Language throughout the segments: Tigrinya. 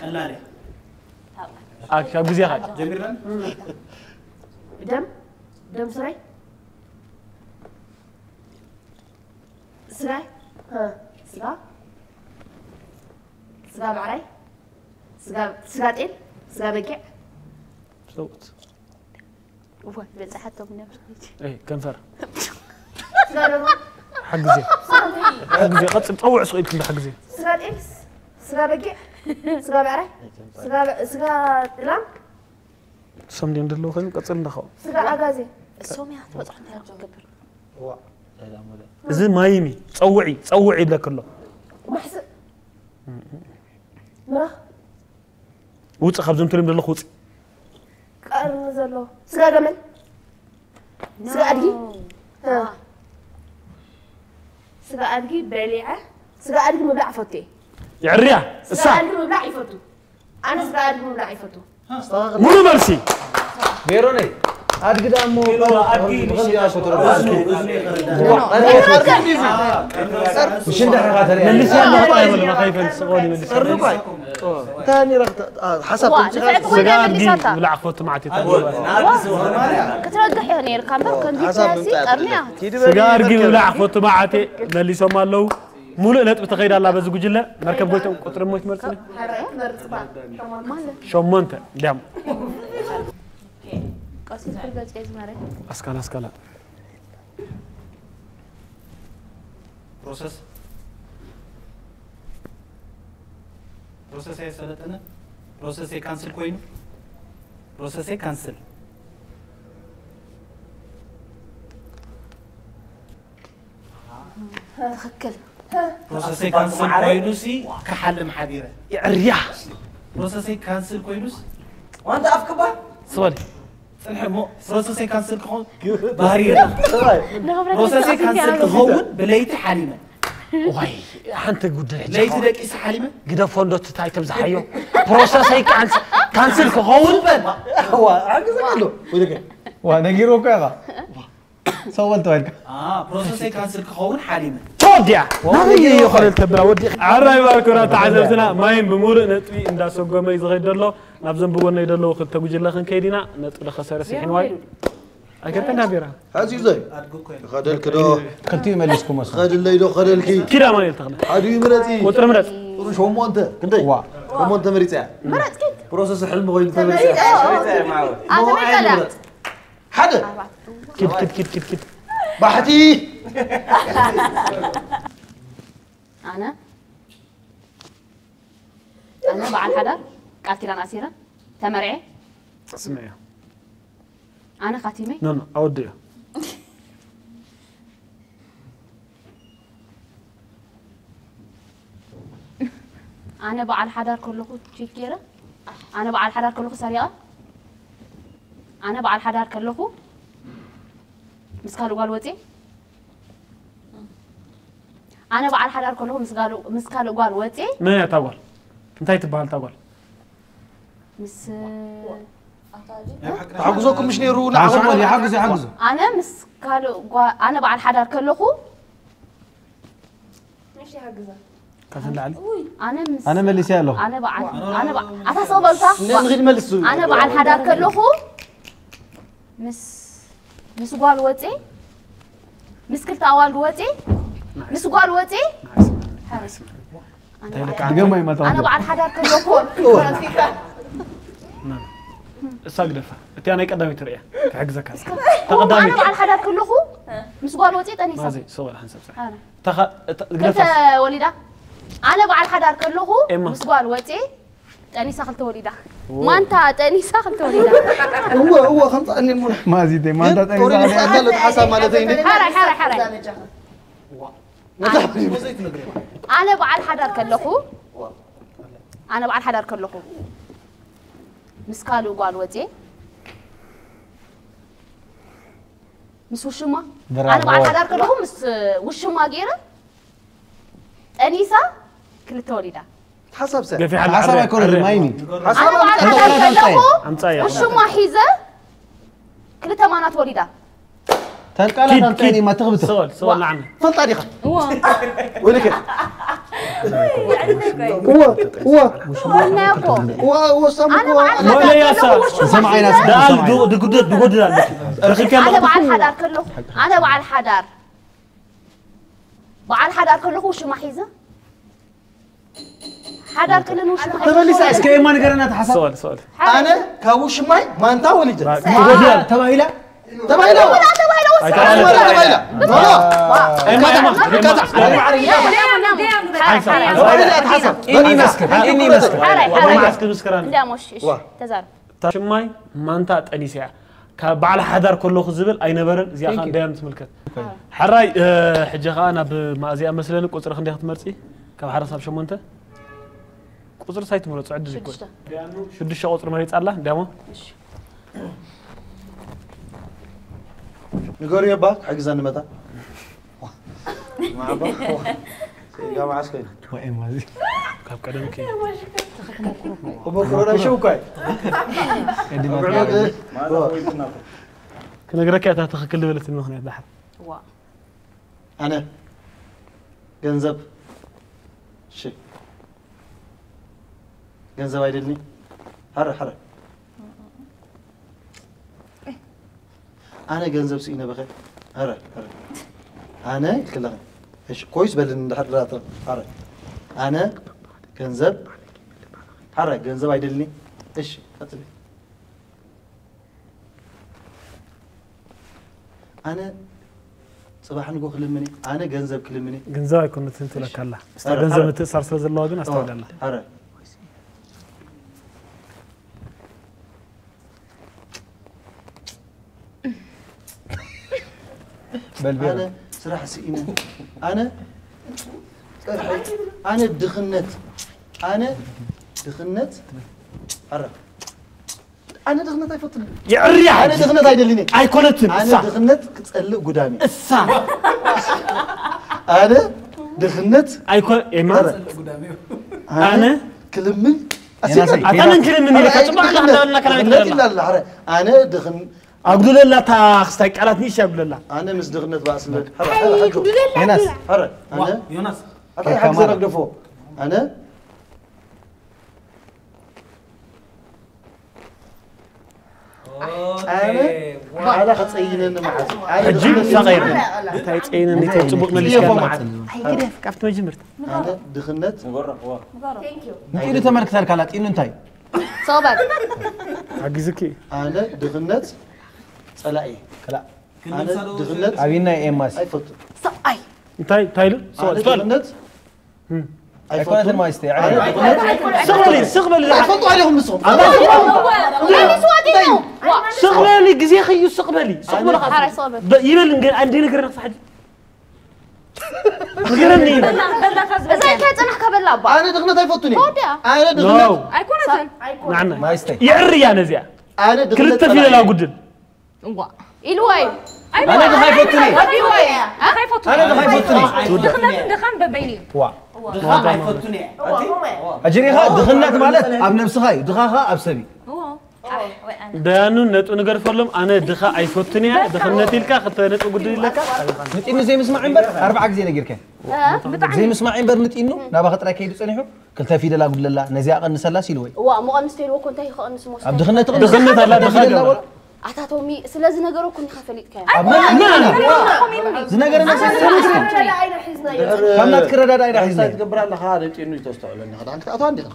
ቀላል እያ። ኣብ ካብ ግዜኻ ጀሚርና ደም ደም ስረይ ስጋይ እ፣ ስጋ ስጋ ብዕራይ ስጋ ስጋ ጤል ስጋ በጊዕ ሰውት እወ ዝበፅሓቶም ነብስ እይ ከንፈር ስጋ ደርሆ ሓግዜ ሓግዜ ቀጽል ጸውዕ ስቕ ኢልክሉ ሓግዜ ስጋ ጤል ስጋ በጊዕ ስጋ ብዕራይ ስጋ በ- ስጋ ላም ሰምዲም ደለዉ ኮይኑ ቀጽል እንዳኸው ስጋ ኣጋዜ እሶም እያ ክትበፅሖ እንታይ እዮም ዝገብር እዚ ማይሚ ጸውዒ ጸውዒ ይብለክ ኣሎ ማሕስእ ምራኽ ውጽእ ካብዞም ትሪም ዘለኹ ውጽእ ቀርኒ ዘሎ ስጋ ገመል ስጋ ኣድጊ እ። ስጋ ኣድጊ በሊዐ ስጋ ኣድጊ ምብላዕ ፈቱ እየ የዕርያ እሳ ስጋ ኣድጊ ምብላዕ ይፈቱ ኣነ ስጋ ኣድጊ ምብላዕ ይፈቱ ሙሉ መልሲ ሜሮነይ ኣድጊ ደኣ እሞ ኣድጊ ብኸምዚ ንሽያ ኣኮ ተረዳ እዝኑ እዝኑ ይኸርዳ ምሽ እንድሕር ኢኻ ተሪኣ መልስያ ኣለኹ ኣይበልማ ከይፈልስ ቆሊ መልስ እንታይ ነይራ ሓሳብ ዋ ተምፅኻ ንፍዕቲ ስጋ ኮይና ኣድጊ መሊሳታ ብላዕ ፈቱ ማዕት ንኣብነት ማርያ ክትረግሕ እዮ ነይርካ እምበር ከምዚ ሓሳብ ክያሲ ምምፃእ ቀርኒ እያ ሂድ ስጋ በል ኣድጊ ይመከር። ብላዕ ፈቱ ማዓቴ መሊሶም ኣለዉ ሙሉእ ነጥቢ ተኸይዳ ኣላ በዚ ጉጅለ መርከብ ጎይቶም ቁፅሪ እሞ ትመርፅኒ ማለት ሸሞንተ እንዲያም ቀስ ዝብል ገፅ እየ ዝመረ ኣስካላ ኣስካላ ፕሮሰስ ፕሮሰስ ኣየሰለጠነ ፕሮሰስ ካንስል ኮይኑ ፕሮሰስ ካንስል ትኽክል ፕሮሰስ ካንስል ኮይኑ ሲ ክሓልም ሓዲረ የዕርያ ፕሮሰስ ካንስል ኮይኑስ ዋንታ ኣፍክባ ስበል ፅንሐ እሞ ፕሮሰስ ካንስል ክኸውን ባህሪ የለ ፕሮሰስ ካንስል ክኸውን ብለይቲ ሓሊመ ዋይ ሓንቲ ጉዳይ ለይቲ ደቂስ ሓሊመ ግደፎ እንዶ ትታይ ተብዝሓዮ ፕሮሰሰይ ካንስል ክኸውን ሓግዘካ ኣሎ ወይለከ ዋ ነጊሮ እኮ ኢኻ ሰው በልተዋልካ ፕሮሰሰይ ካንስል ክኸውን ሓሊመ ተወዲያ ናበይ ይኸለል ተብላ ወዲ ኣራይ ባርኮራ ተዓዘብትና ማይም ብምሉእ ነጥቢ እንዳሰጎመ እዩ ዝኸይድ ዘሎ ናብዞም ብጎነይ ዘለዉ ክልተ ጉጅለ ክንከይድ ኢና ነጥቢ ለኸሰረ ስሒንዋይ ኣይከተና ቢራ ሓዚ እዩ ዘይ ኣድጉ እኮ እዩ ኸደልክ ዶ ክልቲኡ መሊስኩሞ ኸድለይ ዶ ኸደልኪ ኪዳ ማን ይልተኽለ ሓዲ ይምረፂ ቁፅሪ ምረፅ ጥሩ ሸሞንተ ክንደይ ዋ ሸሞንተ መሪፅያ ምረፅኪ ፕሮሰስ ሕልሚ ኮይኑ ተመሪፅያ ኣተመይጠላ ሓደ ኪድ ኪድ ኪድ ኪድ ኪድ ባሕቲ ኣነ ኣነ በዓል ሓዳር ቃል ኪዳን ኣሲረ ተመርዐ ስምዐ ኣነ ካቲመይ ኖ ኖ ኣወድዮ ኣነ በዓል ሓዳር ከለኹ ቺት ገይረ ኣነ በዓል ሓዳር ከለኹ ሰሪቐ ኣነ በዓል ሓዳር ከለኹ ምስ ካልእ ጓል ወፅየ ኣነ በዓል ሓዳር ከለኹ ምስ ጋል- ምስ ካልእ ጓል ወፅየ መን እያ እታ ጓል እንታይ ትበሃል እታ ጓል ምስ ተሓጉዘኩም ምሽ ነይሩ ሓስቦ ይሓግዙ ይሓግዙ ኣነ ምስ ካልእ ጓ- ኣነ በዓል ሓዳር ከለኹ ምሽ ይሓግዛ ካብተን ላዕሊ ኣነ ምስ ኣነ መሊሰ ኣለኹ ኣነ በዓል ኣነ በዓ- ኣታ ሰው በልታ ንኽድ መልሱ ኣነ በዓል ሓዳር ከለኹ ምስ ምስ ጓል ወፂ ምስ ክልተ ኣዋልድ ወፂ ምስ ጓል ወፂ ድገማ ይመጣ ኣነ በዓል ሓዳር ከለኹ እሳ ግደፋ እቲያ ናይ ቀዳሚት ትርእያ ክሕግዘካ ኣነ በዓል ሓዳር ከለኹ ምስ ጓል ወፂ ጠኒሳ ማዘይ ሰው በል ሓንሳብ ሳዕ ኣነ ተኻ- እታ- ግደፋ ክልተ ወሊዳ ኣነ በዓል ሓዳር ከለኹ ኤማ። ምስ ጓል ወፂ ጠኒሳ ክልተ ወሊዳ ማንታ ጠኒሳ ክልተ ወሊዳ እወ እወ ከምፃኣኒ እሞ ማዚተ ማንታ ጠኒሳ ጦሪ ንስኣካ ኣሎ ሓሳብ ማለት እዩ ሓራይ ሓራይ ሓራይ መታሕቲ ዘይትነግረዋ ኣነ በዓል ሓዳር ከለኹ ኣነ በዓል ሓዳር ከለኹ ምስ ካልእ ጓል ወፅየ ምስ ውሽማ ብራቮ። ኣነ በዓል ሓዳር ከለኹ ምስ ውሽማ ገይረ ጠኒሳ ክልተ ወሊዳ ሓሳብ ሰብ ገፊሕ ሓሳብ ኣይኮነን ማይኒ ኣነ በዓል ሓዳር ከለኹ ኣምፃያ ውሽማ ሒዘ ክልተ ማናት ወሊዳ ተንቃላት ኣምፀኒ ማ ትኽብት ሰወል ሰወል ንዓና ፈልጣ ዲኻ እዎ ወይለከ እወ እወ እወ እወ እወ ሳሙ እወ ሞለያሳ ሰማዓይና ሰማዓይና ድጉደት ድጎድል ኣለኪ ርክከ ኣነ በዓል ሓዳር ከለኹ ኣነ በዓል ሓዳር በዓል ሓዳር ከለኹ ውሽማ ሒዘ ሓዳር ከለና ውሽማ ሒዘ ተመሊሳ እስከ የማ ንገረና ተሓሳብ ሰዋል ሰዋል ኣነ ካብ ውሽማይ ማንታ ወሊደ ትጎድል ተባሂላ ተባሂላ ተባሂላ ተባሂላ ተባሂላ ተሓሳብ ኢኒ መስክር ኢኒ መስክር እንዲያሞሽ ተዛረብ ሽማይ ማንታ ጠኒሰ እያ ካብ በዓል ሓዳር ከለኹ ዝብል ኣይነበረን እዚኣ ከዓ እንዳያም ትምልከት ሓራይ ሕጂ ከዓ ናብ ማእዚኣ መስለኒ ቁፅሪ ክንደይ ክትመርፂ ካብ ሓደ ሳብ ሸሞንተ ቁፅሪ ሳይ ትምረፁ ዕድል ይኮን ሽዱሽተ ቁፅሪ መሪፃ ኣላ እንዲያሞ ንገሩ የባ ክሕግዘኒ መታ ማዕባ ሴጋ መዓስ ኮይኑ ካብ ቀደም ከ እሞ ክሮዳ ሽው እኳ እዩ ክነግረካ እታ ትኽክል ዝበለትኒ ምኽንያት ድሓር ኣነ ገንዘብ እሺ ገንዘብ ኣይደልኒ ሐረ ሐረ ኣነ ገንዘብ ስኢነ በኸ ሐረ ሐረ ኣነ ክለኸ እሺ ኮይስ በልን እንድሕር ድራተ ሐረ ኣነ ገንዘብ ሐረ ገንዘብ ኣይደልኒ እሺ ቀጥል ኣነ ፅባሕ ንጎ ክልምን ኣነ ገንዘብ ክልምን ገንዘብ ኣይኮነትን ትብለካ ኣላ ምስታ ገንዘብ ምትእሳር ስለ ዘለዋ ግን ኣስተውለላ ሐረ በልቤ ኣነ ስራሕ ስኢነ ኣነ ጥርሒ ኣነ ድኽነት ኣነ ድኽነት ሐረ ኣነ ድኽነት ኣይፈትን የዕርያ ኣነ ድኽነት ኣይደልን ኣይኮነትን ኣነ እሳ ድኽነት ክጸልእ ጉዳሚ እሳ ኣነ ድኽነት ኣይኮ ኤማ ኣነ ክልምን ኣታ መን ክልምን ኢለካ ጽባሕ እንዳበልና ከና ድኽነት ይላል ሐረ ኣነ ድኽን ኣጉድለላ እታ ክስታይ ቃላት ንእሽተይ ኣጉድለላ ኣነ ምስ ድኽነት ባእስለ ዮናስ ሐረ ኣነ ዮናስ ኣታ ሓግዘና ግደፎ ኣነ ኣነ ባዕላ ከፀይነኒ መዓዝ ኣነ ሕጂ ድኽነት ተቐይር እንታይ ጸይነኒ እንታይ ጽቡቕ መሊስካ ግደፎ ኣለኻ መዓዝ ኣይግደፍ ካብቲ መጅምርት ኣነ ድኽነት ንጢኑ ተመልክተልካ ኣላ ጢኑ እንታይ ሰውበት ሓጊዝኪ ኣነ ድኽነት ፀላኢ ክላእ ኣነ ድኽነት ኣብና ኤማስ ኣይፈቱ ሰብኣይ እንታይ እንታይ ኢሉ ኣነ ድኽነት ኣይኮነትን ማይስተ ኣነ ድኽነት ስቕ በሊ ስቕ በሊ ኣይፈልጡ ኣለኹም ንስኹም ስቕ በሊ ግዜ ኸዩ ስቕ በሊ ስቕ በሊ ሓራይ ሰውበት ይበል እንደ ኣንዲ ነገር ነኽሳ ሕጂ ንገረኒ እዛ እንታይ ጽናሕካ በላ ኣባ ኣነ ድኽነት ኣይፈቱን እዩ ተወዲኣ ኣነ ድኽነት ኣይኮነትን ንዓና ማይስተ ይዕር እያ ነዚኣ ኣነ ድኽነት ክልተ ፊደላ ጉድል እዋ ኢልዋ እዩ ኣነ ድኻ ኣይፈቱን እየ ኢልዋ እዩ ኣይፈቱ ኣነ ድኻ ኣይፈቱን እየ ድኽነትን ድኻን በበይኑ እዩ ዋ ድኻ ኣይፈቱን እየ ኣቲ ኣጅሪኻ ድኽነት ማለት ኣብ ነብስኻ እዩ ድኻ ኸኣ ኣብ ሰብ እዩ እዋ ደያኑ ነጥቢ ንገድፈሎም ኣነ ድኻ ኣይፈቱን እያ ድኽነት ኢልካ ክልተ ነጥቢ ጉድል ኢለካ ንጢኑ ዘይምስማዕ እምበር ኣርባዓ ግዜ ነጊርከ ዘይምስማዕ እምበር ንጢኑ ናባኻ ጥራይ ከይዱ ጸኒሑ ክልተ ፊደል ኣጉድለላ ነዚኣ ቀንሰላስ ኢልዎ እዩ እዋ እሞ ቀንስ ተይልዎ እኮ እንታይ እዩ ክቐንስ ሞ ኣብ ድኽነት ድኽነት ኣላ ድኻ ፊደል ገባ ኣወል ኣታ ቶሚ ስለዚ ነገሩ እኮ ንኸፈሊጥካ ኣብ መን ዝነገረና ሰለስተ ካብ ናትክ ረዳዳ ኢና ሒዝና ትገብር ኣለኻ ደጢኑ ተስተውዕለኒ ክዳን ክትኣትዋ እንዲኻ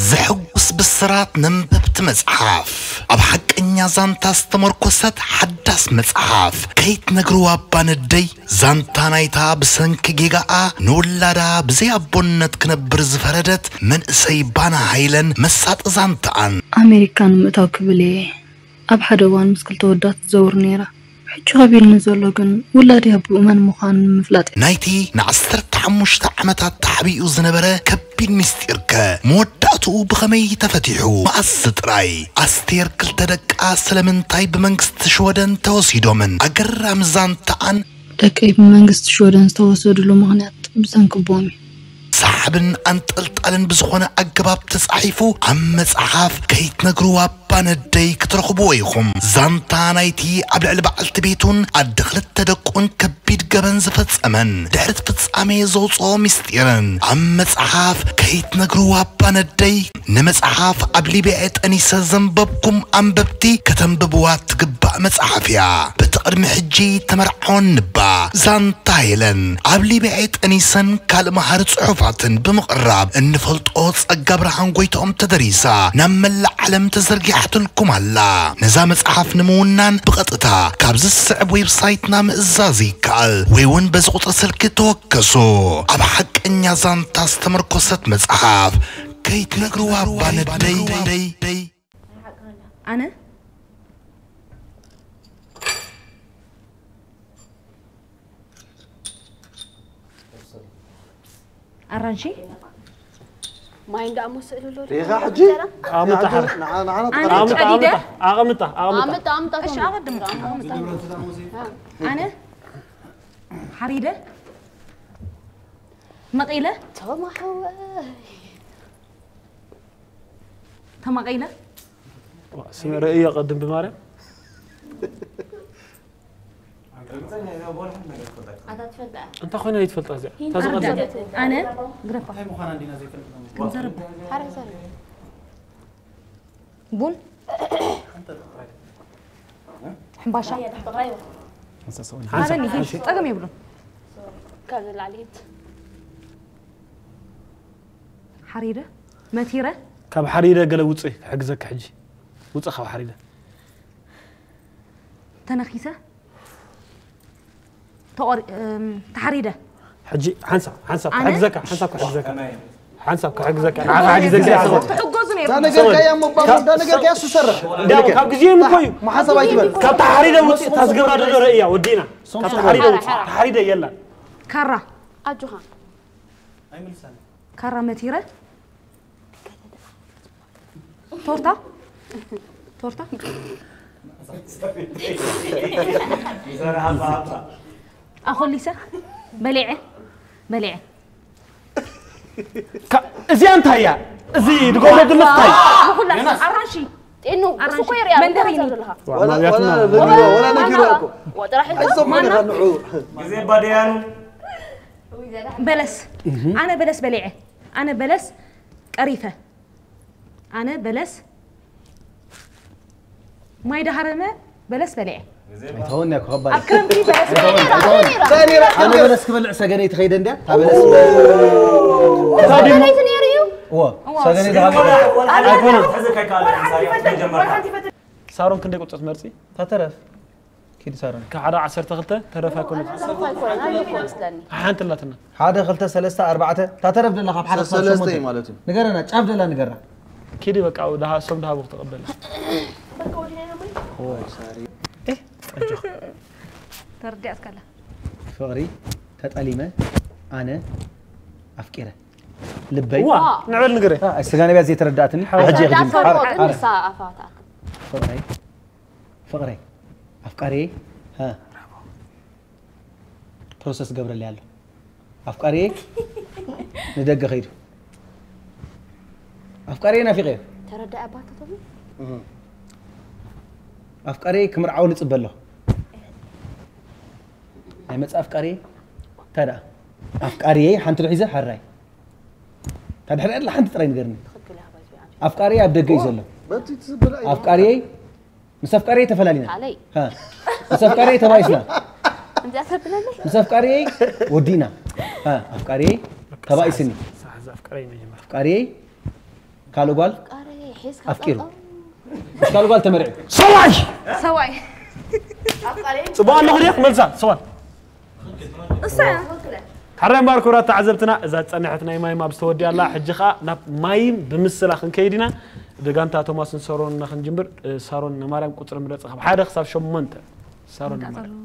ዘሕጉስ ብስራት ነንበብቲ መጽሓፍ ኣብ ሓቀኛ ዛንታ ዝተመርኮሰት ሓዳስ መጽሓፍ ከይትነግርዋ እባ ነደይ ዛንታ ናይታ ብሰንኪ ጌጋኣ ንውላዳ ብዘይ ኣቦነት ክነብር ዝፈረደት መንእሰይ ባና ሃይለን መሳጢ ዛንታኣን። ኣሜሪካ ንምእታው ክብል እየ ኣብ ሓደ እዋን ምስ ክልተ ወዳት ትዘውር ነይራ። ሕጂ ከቢድኒ ዘሎ ግን ውላደይ ኣቦኡ መን ምዃኑ ንምፍላጥ እዩ። ናይቲ ንዓሰርተ ሓሙሽተ ዓመታት ተሓቢኡ ዝነበረ ከቢድ ምስጢርከ መወዳእትኡ ብኸመይ ተፈቲሑ? መኣስ ጥራይ? ኣስቴር ክልተ ደቃ ስለምንታይ ብመንግስቲ ሽወደን ተወሲዶምን? ኣገራሚ ዛንታኣን ደቀይ ብመንግስቲ ሽወደን ዝተወሰድሉ ምኽንያት ብሰንኪ ኣቦኦም እዩ። ሰሓብን ኣንጠልጣልን ብዝኾነ ኣገባብ ተጻሒፉ ኣብ መጽሓፍ ከይትነግርዋ ባነደይ ክትረኽብዎ ኢኹም። ዛንታ ናይቲ ኣብ ልዕሊ በዓልቲ ቤቱን ኣደ ክልተ ደቁን ከቢድ ገበን ዝፈጸመን ድሕሪ እቲ ፍጻሜ ዘውጽኦ ምስጢርን ኣብ መጽሓፍ ከይትነግርዋ ባነደይ ንመጽሓፍ ኣብ ሊብያ ጠኒሰ ዘንበብኩም ኣንበብቲ ከተንብብዋ ትግባእ መጽሓፍ እያ። በቲ ቅድሚ ሕጂ ተመርዓወን ንባ ዛንታ ሄለን ኣብ ሊብያ ጠኒሰን ካልእ መሃሪ ጽሑፋትን ብምቕራብ እንፈልጦ ጸጋ ብርሃን ጎይትኦም ተደሪሳ ናብ መላእ ዓለም ተዘርጊሓትልኩም ኣላ። ነዛ መጽሓፍ ንምውናን ብቐጥታ ካብ ዝስዕብ ዌብሳይትና ምእዛዝ ይከኣል ወይ እውን በዚ ቁጽሪ ስልኪ ተወከሱ። ኣብ ሓቀኛ ዛንታ ዝተመርኮሰት መጽሓፍ ከይትነግርዋ ባነደይ። ኣነ ኣራንሺ ማይ እንዳሞ ስእልሎ ሪኻ ሕጂ ኣምጣ፣ ንዓ- ንዓና ኣነ ተቐሪብካ። ጸዲደ ኣቕምጣ፣ ኣቕምጣ። ኣምጣ ኣምጣ እሺ ኣቐድም ኣነ ሓሪደ መቒለ ተማሓወ ተማቒለ ስም ርእዮ ቅድም ብማርያም እንታይ ኮይና ይትፈልጣ እዚኣ? እንታይ ዝቐድም? ኣነ ግረፋ ክንዘርብ ቡን ሕምባሻ ሓንሳ- ሓበኒ ሓንሳ- ጸገም የብሉን። ካብ ዝላዕሊ ሂድ። ሓሪደ መቲረ ካብ ሓሪደ ገለ ውፅእ ክሕግዘካ ሕጂ። ውፅእ ካብ ሓሪደ። ተነኺሰ ተቆሪ- እም፣ ተሓሪደ። ሕጂ ሓንሳብ ሓንሳብ ኣነ? ክሕግዘካ ሓንሳብ ክሕግዘካ ሓንሳብ ክሕግዘካ ንዓኻ ሕጂ ዘግዝያ ሰበ ትሕገዙ ነይሩ። እዛ ነገር ሰበ- ከያ እሞ እባ ካብ- እዛ ነገር ከያ እሱ ሰርሕ። እንዲያው ካብ ግዜ እኮ እዩ። መሓሳብ ኣይትበል። ካብ ተሓሪደ ውፅእ እታ ዝገብራ ደሎ ርእያ ወዲና። ካብ ተሓሪደ ውፅእ ተሓሪደ የላን። ካራ ኣጆኻ። ካራ መቲረ ቶርታ ቶርታ ኣኾሊሰ በሊዐ በሊዐ እዚኣ እንታይ እያ? እዚ ድጎሎ ድሎ እንታይ? ንኹላ ኣራንሺ ጤኑ እሱ እኮ የሪኣ መንደሪኒ ዘለኻ። ወላ- ወላ ነጊሮ- ወላ ነጊሮ እኮ። ወጥራሕ እዞም ማና? ንዑ። ግዜ ባድያኑ። በለስ ኣነ በለስ በሊዐ ኣነ በለስ ቀሪፈ ኣነ በለስ ማይ ዳሃረመ በለስ በሊዐ። ኣይትኸውን እያ እኮ ከባድ ኣብ እያ። ክረምቲ በለስ ኣይትኸውን፣ ኣይትኸውን። ኣነ በለስ ክበልዕ ሰገነይ ትኸይደ እንድያ? እታ በለስ እታ ድዩ? ሰገነይቲ ነይሩ እዩ። እዎ፣ እዎ። ሰገነይ ዝሃበ። ኣይኮነን። ሳሮን ክንደይ ቁጽሪ ትመርጺ? እታ ተረፍ። ኪድ ሳሮን። ካብ ሓደ ዓሰርተ ክልተ ተረፍ ኣይኮነትን። ተረፍ ኣይኮነን፣ ኣነ እኮ መስለኒ። ሓንቲ ኣላትና። ሓደ፣ ክልተ፣ ሰለስተ፣ ኣርባዕተ። እታ ተረፍ ደላ ካብ ሓደ ክሳብ ሰለስተ ሸሞንተ። እዩ ማለት እዩ። ንገረና፣ ጫፍ ደላ ንገራ። ኪዲ በቃ፣ ደሃ-፣ እሶም ደሃቡ ክትቕበል። ኦ፣ ሳሪ። ኤህ፣ ኣጆኻ። ተረዲኣትካ ኣላ። ፍቕሪ፣ ተጠሊመ፣ ኣነ፣ ኣፍቂረ። ልበይ። ዋ፣ ንዕበል ንገረ። አ፣ ስጋነቢያ ዘይተረዳእትኒ። ሓ-፣ ሕጂ ተረዳእትኒ፣ ክድም-፣ ግን ሓ-፣ ንሳ ኣፋ ተኣክል። ፍቕረይ። ፍቕረይ ኣፍቃሪየይ ሃ ፕሮሰስ ገብረለይ ኣሎ ኣፍቃሪየይ ንደገ ከይዱ ኣፍቃሪየይ ናፊቐዮ ተረዳእ ኣባታቶም ኣፍቃሪየይ ክምርዓው ንጽበ ኣሎ ናይ መጽእ ኣፍቃሪየይ እንታይ ደኣ ኣፍቃሪየይ ሓንቲ ዶ ሒዘ ሓራይ ታድሕሪ ኣላ ሓንቲ ጥራይ ንገርኒ ኣፍቃሪየይ ኣብ ደገ እዩ ዘሎ ኣፍቃሪየይ ምስ ኣፍቃሪየይ ተፈላሊና። ታለይ። ሃ። ምስ ኣፍቃሪየይ ተባኢስና። እንዚኣ ተብለለይ። ምስ ኣፍቃሪየይ ወዲእና። ሃ፣ ኣፍቃሪየይ ተባኢስኒ። ሳሕ፣ ሳሕ፣ ኣፍቃሪየይ መጀመርያ። ኣፍቃሪየይ ካልእ ጓል ኣፍቃሪየይ ሒዝካ ኣፍቂሩ። ጸጸው። ምስ ካልእ ጓል ተመርዒ። ሰዋይ! ሰዋይ። ጽቡቕ ኣለኹ ድየ? ክመልሳ፣ ሰዋይ። እሳ እያ። ሓራይ እምበኣር ክቡራት ተዓዘብትና፣ እዛ ዝጸንሐት ናይ ማይም ኣብዚ ተወዲኣ ኣላ። ሕጂ ኸኣ ናብ ማይም ብምስላ ክንከይድ ኢና። ብጋንታ ቶማስን ሳሮን ኢና ክንጅምር። እ፣ ሳሮን ንማርያም ቁጽሪ ምረጽ፣ ካብ ሓደ ክሳብ ሸሞንተ። ሳሮን ንማርያም።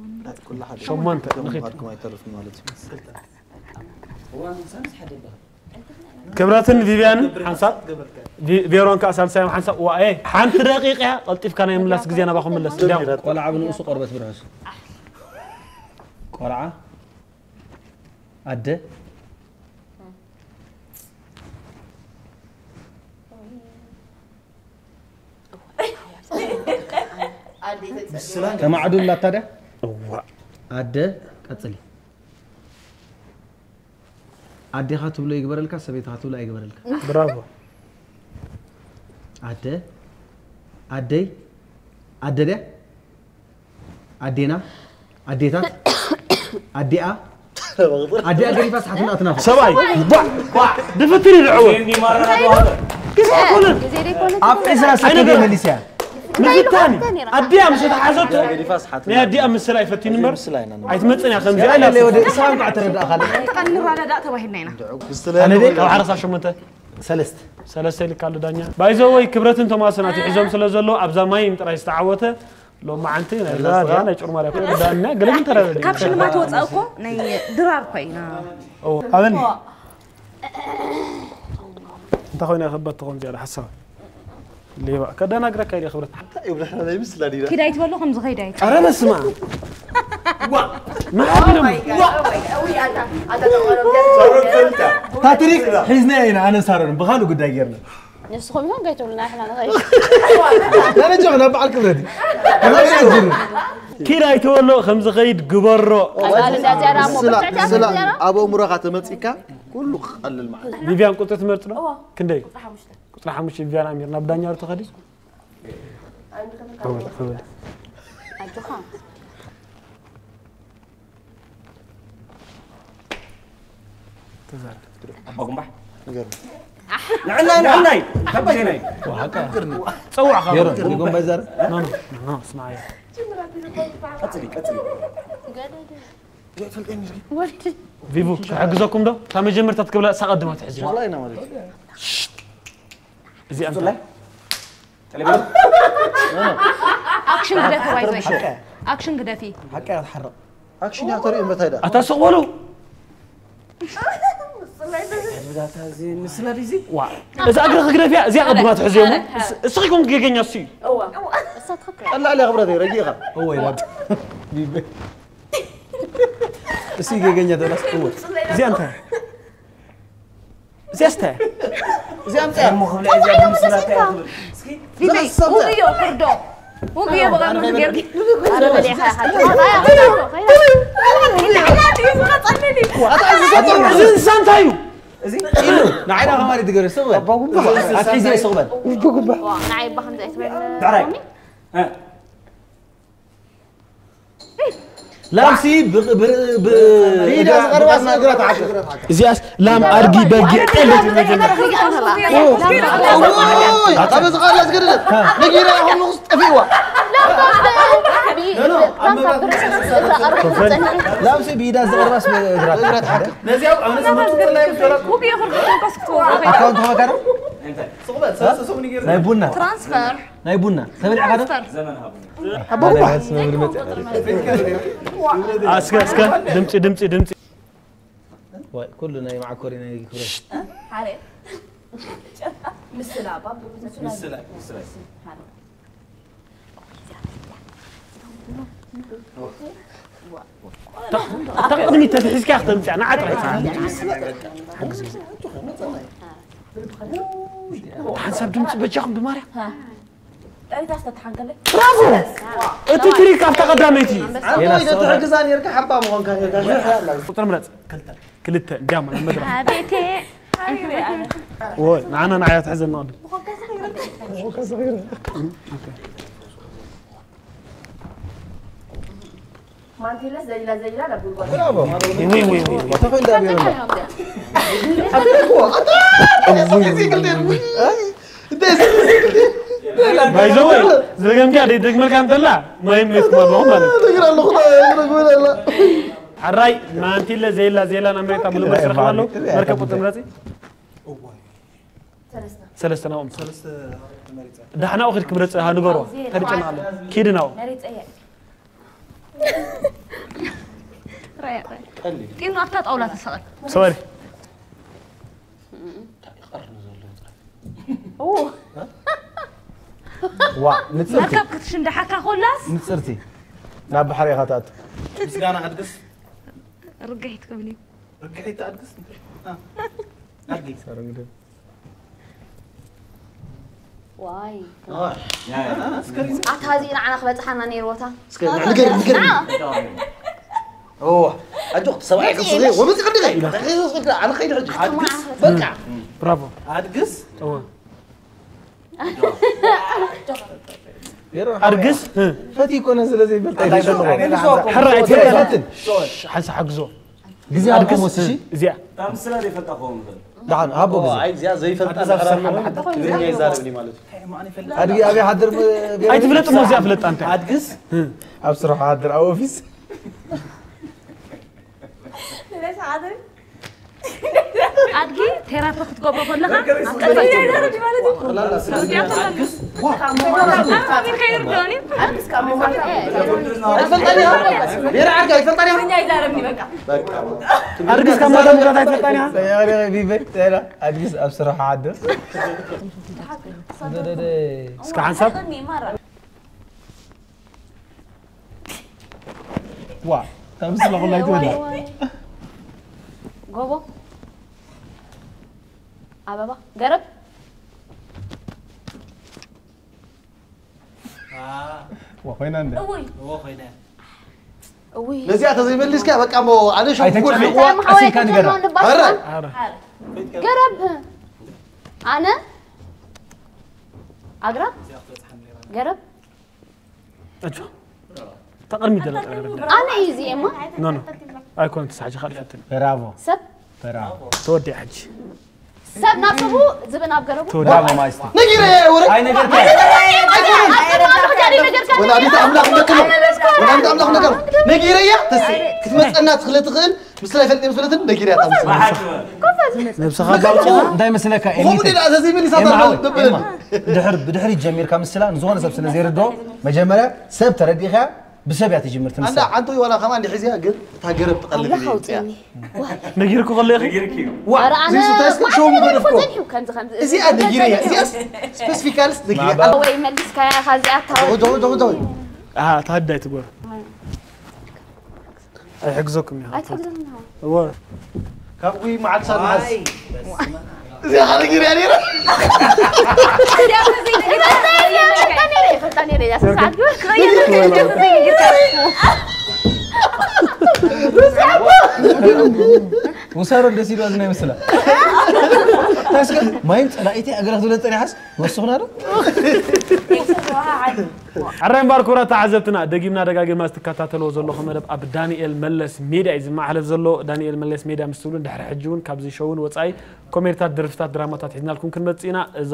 ሸሞንተ፣ ንኺድ። ክብረትን ቪቪያንን ሓንሳብ፣ ቪ-፣ ቬሮን ከኣ ሳልሳዮም ሓንሳብ። ዋኤ፣ ሓንቲ ደቂቕ እያ፣ ቀልጢፍካ ናይ ምላስ ግዜ ናባኹም ምለስ። እንዲያው ቆልዓ ብንኡሱ ቆርበት ብርሑስ። ቆልዓ ኣደ ተማዕዱላ ታዲያ። እዋ ኣደ ቀጽሊ። ኣዴኻ ትብሎ ይግበረልካ፣ ሰበይትኻ ትብሎ ኣይግበረልካ። ብራቮ። ኣደ ኣደይ ኣደ ድያ ኣዴና ኣዴታት ኣዴኣ ኣዴኣ ገዲፋ ስሓትና ኣትናፎ። ሰብኣይ ቧዕ ቧዕ ድፍትር ይድዕወ። ግዜ ኣይኮነን። ኣብ ዕስራ ሰከንድ ኣይነገርም። መሊስያ። ምፍታን እዩ። ኣዴኣ ምስ ተሓዘቶ ናይ ኣዴኣ ምስላ ኣይፈትን እምበር ኣይትመጽን እያ። ከምዚኣ ኢላ ኣለ ወደ እስራን ቋዕ ተረዳእ ካልእ። ንረዳዳእ ተባሂልና ኢና። ኣነ ደይ ካብ ዓረሳ ሸሞንተ ሰለስተ ሰለስተ ኢልካ ኣሎ ዳኛ። ባይዘወይ ክብረትን ቶማስን ኣትሒዞም ስለ ዘሎ ኣብዛ ማይም ጥራይ ዝተዓወተ ሎማዓንቲ ናይ መላስ ዛድያ ጥራ? ናይ ጩርማርያ ኮ ዳኛ ገለ ግን ተረዳዲ። ካብ ሽልማት ወፃእ እኮ ናይ ድራር እኮ ኢና። ኦ፣ ኣበኒ። እንታይ ኮይና ከበት ትኾን ዝያዳ ሓሳብ? ሌባ ከደናግረካ ኢለ ክብረት። እንታይ እዩ ብድሕሪ ናይ ምስላ ዲና? ኪድ ኣይትበሎ ከም ዝኸይድ ኣይት። ኣረ በስመ ኣብ። ዋ! መሓቢሮም። ዋ! ሃትሪክ ሒዝና ኢና ኣነ ሳሮን ብኻሉ ጉዳይ ጌርና። ንስኹም ኢኹም ከይትብሉና ንሕና ንኸይድ። ደረጃ ናብ በዓል ክብረት እዩ። ኪድ ኣይትበሎ ከም ዝኸይድ ግበሮ። ቀላል እዛ ዝያዳ እሞ ምስላ ብትሕቲ ምስላ ዝያዳ? ኣብ ኣእምሮኻ ተመጺካ ኩሉ ክቐልል ማለት እዩ። ቪቪያን ቁጽሪ ትመርጽ ዶ? እዋ። ክንደይ? ቁጽሪ ሓሙሽተ። ቁጽሪ ሓሙሽተ ቪቪያን ኣሚር ናብ ዳኛ ርቶ ኸዲ። ኣንድ ከተማ ኣወል ኣወል። ኣጆኻ። ተዛረብ። ኣባ ጉንባሕ። ንገርኒ። ንዕናይ ንዕናይ ካብ ግዜናይ። ዋ፣ ሓቃ። ንገርኒ። ጸዋዕ ካብ ጌሮ፣ ንጎንባይ ዛር። ኖ፣ ኖ፣ ኖ፣ ስማዓያ። ቀጽሊ፣ ቀጽሊ። ወዲ። ቪቡ፣ ክሕግዘኩም ዶ? እታ መጀመርታ ትክብላ እሳ ቀድማ ትሕዚ። ዋላ ኢና ማለት እዩ። እዚኣ እንታይ? ብፍላይ? ቴሌቪዥን? ኣክሽን ግደፊ፣ ባይ ዘ ወይ። ሓቂ። ኣክሽን ግደፊ። ሓቂ እያ ትሓርቕ። ኣክሽን እያ ተርእዮ፣ እንታይ ደኣ? ኣታ ስቕ በሉ። ዳታ እዚ ምስላ ድዩ እዚ? ዋ፣ እዛ እግሪ ክግደፍ እያ፣ እዚኣ ቀድማ ትሕዝዮ እሞ። እስ-፣ እስኺ ኮንክ ገገኛ እሱ እዩ። እዋ። እሳ ትኽክል። ቀላል እያ ክብረተይ፣ ረጊእኻ። እወ፣ ይላል። ቢበ። እሱ ገገኛ ተላስ፣ እወ። እዚኣ እንታይ? እዚኣ ስተ። እዚኣ ምጽያ። እሞ ክብላ እዚኣ ብምስላ እንታይ እያ ትብል? እስኪ። ቢቢ፣ ውግዮ፣ ፍርዶ። ውግዮ፣ በቃ፣ ምን ገርጊ? ኣረ፣ በሊዕኻ ኢኻ። እዚ እንስሳ እንታይ እዩ? እዚ ኢሉ፣ ንዓይና ከማሪ ትገርስ፣ ስቕ በል። ኣባ ጉባ። ኣትሒዘ፣ ስቕ በል። ዋ፣ ንዓይ እባ ከምዚ ኣይትበል፣ ብዕራይ። ሎሚ? እ። ላምሲ ብ-፣ ብ-፣ ብ-፣ ኢዳ ዝቐርባ እግራ ትዓቅብ። እዚኣስ ላም፣ ኣድጊ፣ በጊዕ፣ ጤል ትብል መጀመርያ። ኦይ፣ ኣታ በዚ ቃል ኣስገደደት። ነጊራ ይኹን ንጉስ ጠፊእዋ። ላምሲ ብኢዳ ዝቐርባስ እግራ ትዓቅብ። ነዚኣ ኣብ ኣነ ስምንት ጥላይ ይፈረድ። ኣካውንት ሀዋካረ? ስቕ በል፣ ሰለስተ ሰሙን ይገርም። ናይ ቡና። ትራንስፈር። ናይ ቡና። ተበሊዕካ ዶ? ትራንስፈር። ኣቦ ጉባ። ናይ መልሲ መብል መጽእ። እስከ፣ እስከ፣ ድምጺ፣ ድምጺ፣ ድምጺ። ዋይ፣ ኩሉ ናይ መዓኮሪ ናይ ክብረት። ሓደ። ምስላ፣ ባቡ፣ ምስላ። ምስላ፣ ምስላ። ሓደ። እታ ቅድሚት ተትሒዝካ ክትምጽኣ፣ ንዓ ጥራይ። ሓንሳብ ድምጺ በጃኹም ብማርያም። ጠሪታ ዝተተሓንከለ። ብራቮ! እቲ ትሪክ ኣብታ ቀዳመይቲ። ኣንተ ወይ ተትሕግዛ ኔርካ ሓባ ምኾንካ ኔርካ። ሽሕ ኣላ። ቁጽሪ ምረጽ። ክልተ። ክልተ። እንዲያማ፣ ናብ መድረኽ። ኣቤቴ። ወይ፣ ንዓና ንዓያ ትሕዘና ቅድም። ማንቴለስ ዘይላ ዘይላ ናብ ጉልጓል። ብራቮ። ወይ፣ ወይ፣ ወይ፣ ወይ። ተፈንዳ ቢሮ ነው። ኣቢረኩ፣ ኣታ፣ እዚ ክልቴ፣ ኣይ፣ እንታይ እዚ ክልቴ? ባይ ዘ ወይ፣ ዝደገምካ ደይ ደግመልካ እንተላ፣ ማይ ሜት ክመርመኹም ማለት እዩ። ነገር ኣለኹ፣ ነገር ኣለኹ። ሕራይ፣ ማንቲለ ዘይላ፣ ዘይላ ናብ መሬት ኣብ ልመስ ረኽባ ኣለዉ። መርከብ ቁጥር ምረጺ። ሰለስተ ናብኦም። ሰለስተ መሪጸ። ዳሕናኡ ኺድ ክምረጽ ሃ ንገሮ። ከድጨና ኣሎ። ኪድ ናው። መሪጸ እየ። ራያ፣ ራያ። ቀሊል። ጢኑ ኣብታ ጣውላ ተሰቐል። ሰዋሪ። ኦ። ዋ፣ ንጽርቲ። መርከብ ክትሽንዳሓካ ኮላስ? ንጽርቲ። ናብ ባሕሪ ኢኻ ትኣቱ። ምስጋና ኣድግስ። ርግሒት ክብል እዩ። ርግሒት ኣድግስ። አ። ኣድጊ። ሰረግደ። ዋይ ኣስከሪን ኣታ እዚ ንዓና ክበፅሓና ነይርዎ እታ እስከ ንገር ንገር ንዓ ኦ ኣጆክ ሰብኣይ ክስሪ ወመጽ ቅድገ ኣነ ከይድ ሕጂ በቃ ብራቮ ኣድግስ እወ ኣድግስ ፈቲ ኮነ ስለ ዘይፈልጥ ኣይተሸንፎ ሕራ ኣይትፈትን ሓንሳ ሓግዞ ግዜ ኣድግስ እሺ እዚኣ ካብ ምስላ ዘይፈልጣ ክኸውን ይኽእል ደሓን ሃቦ ግዜ ኣይ እዚኣ ዘይፈልጣ ኣዲስ ኣበባ ዝሰማዕ ሰማዕ ሓደ ትግርኛ ይዛረብኒ ማለት እዩ ኣድጊ ኣበይ ሓድር ኣይትፍለጥ እሞ እዚኣ ፍለጣ እንታይ ኣድግስ ኣብ ስራሕ ሓድር ኣብ ኦፊስ ኣድጊ ቴራፒ ክትገብሮ ከለኻ ኣይትፈልጣን እያ ቤራ ዓርካ ኣይትፈልጣን እያ ኣድግስ ካብ ማዳም ግራት ኣይትፈልጣን እያ ሰያሪ ቢበይ ተራ ኣድግስ ኣብ ስራሕ ሓድር እስከ ሓንሳብ ዋ ታምስላ ኩላ ይትበላ ጎቦ ኣበባ ገረብ ዋ ኮይና እንደ እውይ እዎ ኮይነ እውይ ነዚኣ ተዘይመሊስካ በቃ ሞ ኣነ ሸኩር ኣይተጨነቅ። ልዋ እንታይ ምሓወይ ኣሲልካ ንገራ። ክትብሎ ንባሽ ኧረ ገረብ ኣነ ኣግራብ ገረብ ኣጆ ተቐርሚ ደለ ጥራይ ረዳ ኣነ እዩ እዚኤማ ኖ ኖ ኣይኮነ ተሳሕጂ ካልእ ፈትን ብራቮ ሰብ ብራቮ ተወዲኣ ሕጂ ሰብ ናብ ሰቡ ዝብን ኣብ ገረቡ ተወዲኣ ብራቮ ማይስተር ነጊረ ወረ ኣይ ነገር ወላዲት ኣምላኽ እንደክሎ ወላዲት ኣምላኽ እንደክሎ ነጊረ እያ ተስ ክትመፀና ትኽእል ትኽእል ምስላ ይፈልጥ ምስለትን ነጊረ እያ ታምስ ነብስኻ ባውፅኻ እንታይ መስለካ ሆም ዲላ ዘዚ ምን ይሳታ ኤማ፣ ደብልን ድሕር ብድሕሪት ጀሚርካ ምስላ ንዝኾነ ሰብ ስለ ዘይርድኦ መጀመርያ ሰብ ተረዲእካ ብሰብ እያ ትጅምር ኣንዳ ትምስላ ዓንቶ ይዋላ ከማን ይሕዝያ ግን እታ ገረብ ትቐልብ ኣምላኽ እያ ኣውፅኒ ነጊርኩ ከለኺ ነጊርኪ እዩ ዋ ኧረ ኣነ ዚሱ ታይስከ ሾው ምገደፍኮ ከምዚ ከምዚ እዚኣ ነጊረ እያ እዚኣስ ስፔሲፊካልስ ነጊረ ወይ መልስካያ ካብዚኣ ጆ ጆ ጆ ጆ ኣሃ ታዳይ ትጎር ኣይሕግዘኩም እያ ኣይትሕግዘና እወ ካብ ጉይ መዓልቲ ሳት መዓዝ እዚኣ ነጊረ እያ ነይረ ይፈልጣ ነይረ እያ ስሳዓት ግን ክቕይር ውሳሮ ደስ ኢሉ ዝና ይመስላ ታስከ ማይም ፀላኢቲ ኣገረክ ዝብለ ፀኒሓስ ወስኽና ዶ ኣራይ እምበኣር ክቡራት ተዓዘብትና ደጊምና ደጋጊምና ዝትከታተልዎ ዘለኹም መደብ ኣብ ዳንኤል መለስ ሜድያ እዩ ዝመሓለፍ ዘሎ። ዳንኤል መለስ ሜድያ ምስ ትብሉ ድሕሪ ሕጂ እውን ካብዚ ሾውን ወፃኢ ኮሜድታት፣ ደርፍታት፣ ድራማታት ሒዝናልኩም ክንመፅእ ኢና። እዛ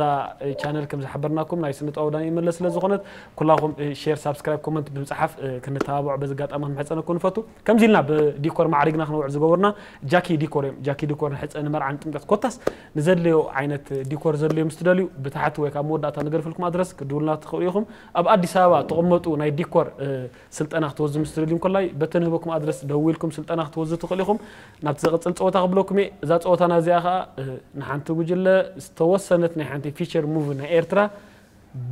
ቻነል ከም ዝሓበርናኩም ናይ ስነ ጥበብ ዳንኤል መለስ ስለ ዝኾነት ኩላኹም ሼር፣ ሳብስክራይብ፣ ኮመንት ብምፅሓፍ ክንተባብዖ በዚ ኣጋጣሚ ክንምሕፀነኩም ንፈቱ። ከምዚ ኢልና ብዲኮር ማዕሪግና ክንውዕ ዝገበሩና ጃኪ ዲኮር እዮም። ጃኪ ዲኮር ንሕፀ ንመርዓ ንጥምቀት ኮታስ ንዘድለዮ ዓይነት ዲኮር ዘድለዮ ምስ ትደልዩ ብታሕቲ ወይ ካብ መወዳእታ ንገድፈልኩም ኣድረስ ክድውሉና ትኽእሉ ኢኹም። ኣብ ኣዲስ ኣበባ ትቕመጡ ናይ ዲኮር ስልጠና ክትወዙ ምስ ትደልዩ እንኮላይ በቲ ንህበኩም ኣድረስ ደዊልኩም ስልጠና ክትወዙ ትኽእሉ ኢኹም። ናብቲ ዘቐፅል ፀወታ ክብለኩም እየ። እዛ ፀወታና እዚኣ ከዓ ንሓንቲ ጉጅለ ዝተወሰነት ናይ ሓንቲ ፊቸር ሙቪ ናይ ኤርትራ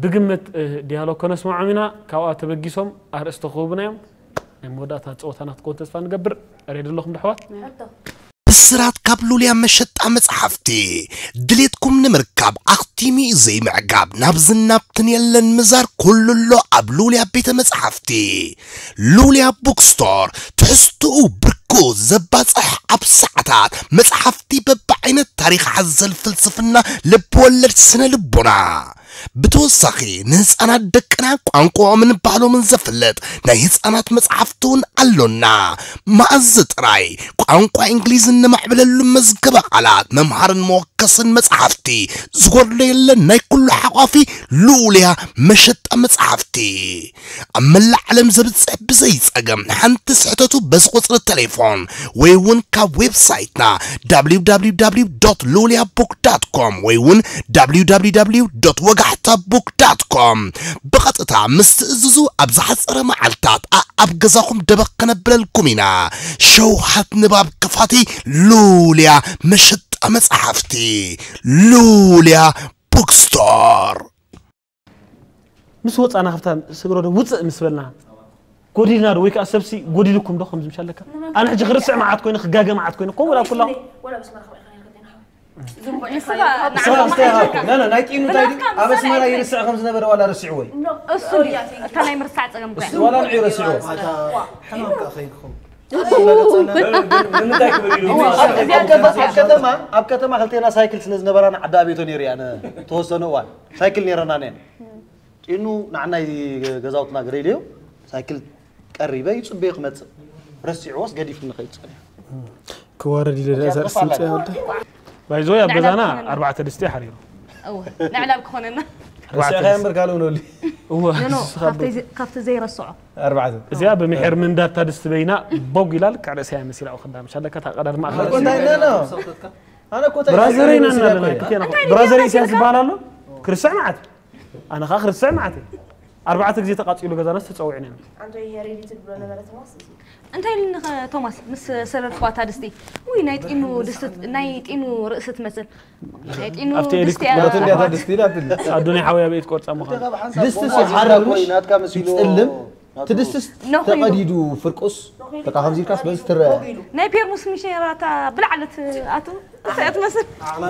ብግምት ዲያሎግ ከነስምዖም ኢና። ካብኣ ተበጊሶም ኣርእስቲ ክህቡና እዮም። ናይ መወዳእታ ፀወታና ክትከውን ተስፋ ንገብር። ሬዲ ኣለኹም ዶ ኣሕዋት? ብስራት ካብ ሉልያ መሸጣ መጽሓፍቲ ድሌትኩም ንምርካብ ኣኽቲሙ እዩ ዘይምዕጋብ ናብ ዝናብትን የለን ምዛር ኩሉ ኣሎ ኣብ ሉልያ ቤተ መጽሓፍቲ ሉልያ ቡክስቶር ትሕዝትኡ ብርኩ ዘባጽሕ ኣብ ሰዓታት መጽሓፍቲ በብዓይነት ታሪኽ ሓዘል ፍልስፍና ልብወለድ ስነ ልቦና ብተወሳኺ ንህፃናት ደቅና ቋንቋኦምን ባህሎምን ዘፍልጥ ናይ ህፃናት መፅሓፍቲ እውን ኣሎና። መኣዝ ጥራይ ቋንቋ እንግሊዝ እነማዕብለሉ መዝገበ ቃላት መምሃርን መወከስን መፅሓፍቲ ዝጎድሎ የለን። ናይ ኩሉ ሓቋፊ ልኡልያ መሸጣ መፅሓፍቲ ኣብ መላእ ዓለም ዘብፅሕ ብዘይፀገም ሓንቲ ስሕተቱ በዚ ቁፅሪ ቴሌፎን ወይ እውን ካብ ዌብሳይትና www ሉልያ ቡክ ዳት ኮም ወይ እውን www ወጋሕታ ቡክ ዳት ኮም ብቐጥታ ምስ ትእዝዙ ኣብ ዝሓፀረ መዓልታት ኣኣብ ገዛኹም ደበኽ ከነብለልኩም ኢና። ሸውሃት ንባብ ክፋቲ ሉልያ መሸጣ መፅሓፍቲ ሉልያ ቡክስቶር። ምስ ወፃና ካብታ ስግረዶ ውፅእ ምስ በልና ጎዲልና ዶ ወይ ከዓ ሰብሲ ጎዲልኩም ዶ ከምዚ ምሻለካ ኣነ ሕጂ ክርስዕ መዓት ኮይነ ክጋገ መዓት ኮይነ ከምኡ ዳ ኩላ ወላ በስመራ ከመይ ከመይ ከመይ ንስኻ ንዓና ንስኻ ኣስተያየትካ። ኖ፣ ኖ፣ ናይ ጢኑ እንታይ ድዩ? ብናትካ ኣብ ኣስመራ ምሳሌ ይርስዕ ከም ዝነበረ ዋላ ረሲዕዎ እዩ። እሱ ድዩ? እታ ናይ ምርሳዕ ጸገም እኮ እያ። እሱ ዋላ ንዑ ረሲዕዎ። ኣታ ሕማም ከ ከይንኩም። ንምንታይ ክብል ኢሉ? ኣብ ከተማ፣ ኣብ ከተማ ክልቴና ሳይክል ስለ ዝነበራና ዓዲ ኣቤቶ ነይሩ እያ፣ ነ-፣ ተወሰነ እዋን ሳይክል ነይረና ነን። ጢኑ ንዓናይ ገዛውትና ገለ ኢለዮ፣ ሳይክል ቀሪበ ይጽበዮ ክመጽእ። ረሲዕዎስ ገዲፉ ንኸይድ ጸኒሑ። ክዋረድ ኢለ ደኣ ዘርእስቲ ምጽእ ወደ። ባይዞ ኣብ ገዛና ኣርባዕተ ድስቲ ሓሪሩ። እወ፣ ንዕላል ክኾነና። ኣርባዕተ ረሲዕካ ድስቲ። እምበር ካልእ እውን ወሊ። እወ፣ ኖ፣ ኖ፣ ንስኻ ካብቲ ዘ-፣ ካብቲ ዘይረስዖ። ኣርባዕተ። እዚኣ ብምሒር ምንዳድ እታ ድስቲ በይና ቦግ ኢላ ልክዕ ርእሰያ መሲላ እኮ ከዳምሽ ኣለካ እታ ቀዳድ ማእኸል። ኣኮ እንታይ፣ ኖ፣ ኖ። ኣነ እኮ እንታይ ብራዘረይ ኢና መሲላ እናለና እኮ እያ። ክልቴና እኮ። እንታይ ብራዘረይ ኢልካ ኢሳያስ ዝበሃል ኣሎ? ክርስዕ መዓት። ኣነ ኸኣ ክርስዕ መዓት እየ። ኣርባዕተ ግዜ ተቃጺሉ ገዛናስ ተጸዊዕና ኢና። ኣንቶይ ሄሬዲ ትብሎ ነበረ ቶማስ እዚ። እንታይ ኢልኒ ኸ ቶማስ ምስ ሰለልክዋ እታ ድስቲ? ውይ፣ ናይ ጢኑ ድስቲ፣ ናይ ጢኑ ርእሲ ትመስል። ናይ ጢኑ ኣብቲ ኤዲት ድስቲ ክትቆርጽ እያ። ናቱ እንድያ እታ ድስቲ ኢላትኒ። ኣዱናይ ሓወይ ኣበይ ትቆርጻ ምዃኑ። ድስቲ ሲ ሓረር ምሽ ናትካ መሲሉ ይጽልም። እቲ ድስትስ ነኹ ኢሉ። ተቐዲዱ ፍርቁስ በቃ ከምዚ ኢልካስ በዚ ትረአ። ናይ ፔርሙስ ምሽ ነይራ እታ ብላዕሊ ትኣቱ። እንታይ እያ ትመስል?